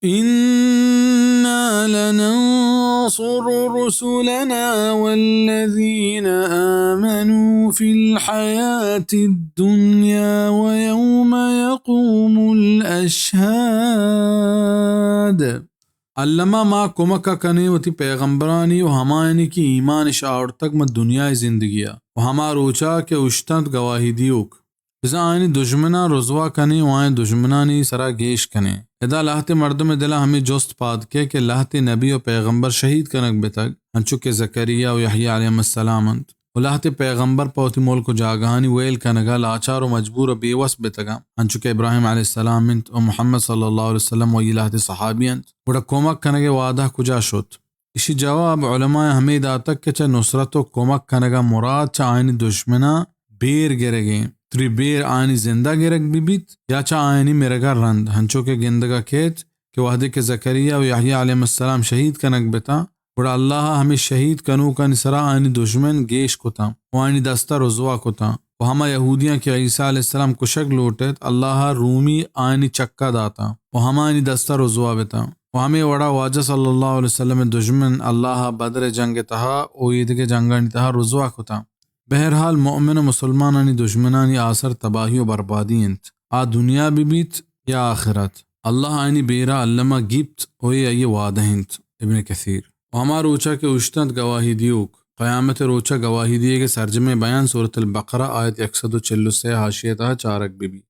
إنا لننصر رسلنا والذين آمنوا في الحياة الدنيا ويوم يقوم الأشهاد. الما ما کمک ءَ کنیں وتی پیغمبرانی ءُ ہمایانی کہ ایمان اش آورتگ ماں دنیا ءِ زندگی ءَ ءُ ہما روچ ءَ کہ اوشتنت گواہی دیوک. بزاں آیانی دژمناں رزوا کنیں ءُ آیانی دژمنانی سرا گیش کنیں. ادا لہتے مردم ءِ دل ءَ ہمے جست پاد کئیت کہ لہتے نبی ءُ پیغمبر شہید کنگ بتگ، انچو کہ زکریا ءُ یحییٰ علیہم السلام انت، ءُ لہتے پیغمبر پہ وتی ملک ءُ جاگہانی ویل کنگ ءَ لاچار ءُ مجبور ءُ بے وس بتگ انت، انچو کہ ابراہیم علیہ السلام انت ءُ محمد صلی اللہ علیہ وسلم ءُ آئی ءِ لہتے صحابی انت، گڑا کمک کنگ ءِ وعدہ کجا شت؟ ایشی جواب علماء ہمے داتگ کہ چہ نصرت ءُ کمک کنگ ءَ مراد چہ آیانی دژمناں بیر گرگ ایں، تری بیر آیانی زند ءَ گرگ بہ بیت یا چہ آیانی مرگ ءَ رند، ہنچو کہ گندگ ءَ کیت کہ وہدے کہ زکریا ءُ یحییٰ علیہم السلام شہید کنگ بتاں، گڑا اللہ ءَ ہمے شہید کنوکانی سرا آیانی دژمن گیش کتاں ءُ آیانی دست ءَ رزوا کتاں ءُ ہما یہودیاں کہ عیسیٰ علیہ السلام کشگ لوٹ ایت، اللہ ءَ رومی آیانی چک ءَ داتاں ءُ ہما آیانی دست ءَ رزوا بتاں. ءُ ہمے وڑا واجہ صلی اللہ علیہ وسلم ءِ دژمن اللہ ءَ بدر ءِ جنگ ءِ تہا ءُ ایدگہ جنگانی تہا رزوا کتاں. بہرحال، مؤمن ءُ مسلمانانی دژمنانی آسر تباہی ءُ بربادی انت، آ دنیا بہ بیت یا آخرت. اللہ آیانی بیرا الما گیپت ءُ اے آئی ءِ وعدہ انت. ابن کثیر. ءُ ہما روچا کہ اوشتنت گواہی دیوک، قیامت ءِ روچا گواہی دیگ ءِ سرجمیں بیان سورۃ البقرہ آیت یک سد ءُ چل ءُ سے حاشیہ ءِ تہا چارگ بہ بیت.